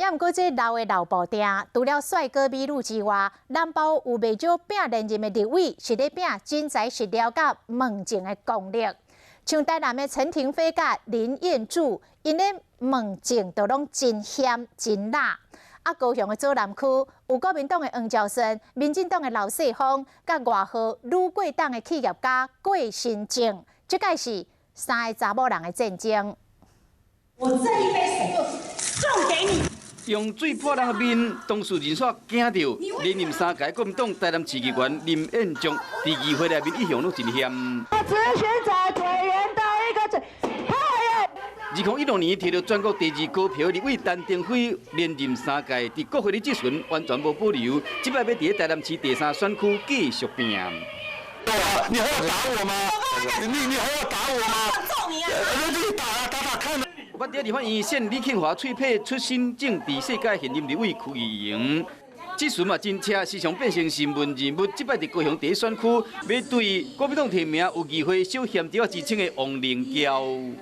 啊，毋過這老的老布袋，除了帥哥美女之外，南部有袂少拼連任的立委，是咧拼真材實料佮問政的功力。像台南的陳亭妃佮林彥柱，𪜶咧問政都攏真險真辣。啊，高雄的左南區有國民黨的黃昭順、民進黨的劉世鋒，佮外號呂過黨的企業家郭新正，這擺是三个查某人的戰爭。我這一杯水就送給你。用水潑人的面，當事人煞驚著。連任三屆國民黨台南市議員林彥柱，佇議會內面一向攏真險。質詢在委員的一個2016年提著全國第二高票立委陳亭妃連任三屆，佇國會的質詢完全無保留，這擺欲佇台南市第三選區繼續拼。你還要打我嗎？你還要打我嗎？揍你啊！那你打啊，打打看。捌佇立法院選李慶華喙䫌出身政治世界現任立委區議員，質詢嘛真赤，時常變成新聞人物。這擺佇高雄第一選區，欲對國民黨提名有議會小鹹豬仔之稱的王靈嬌。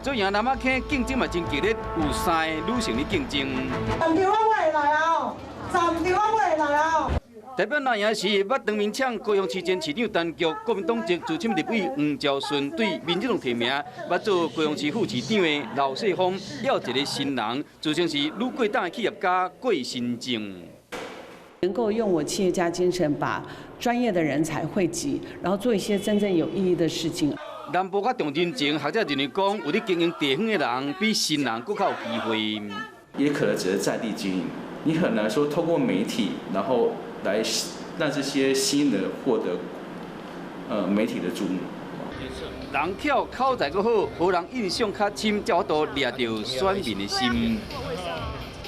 左營南仔坑競爭嘛真激烈，有三个女性咧競爭。站著我會來啊！站著我會來啊！代表南營是捌當面搶高雄市前市長陳菊，國民黨籍資深立委黃昭順對民進黨提名，捌做高雄市副市長的劉世鋒，猶一个新人，自稱是呂過黨的企業家郭新正。能夠用我企業家精神，把專業的人才匯集，然後做一些真正有意義的事情。南部較重人情，學者認為講，有咧經營地方的人比新人閣較有機會。也可能只是在地經營，你很難說透過媒體，然後來讓這些新人獲得媒體的注目。人巧口才閣好，予人印象較深，才有法度掠著選民的心。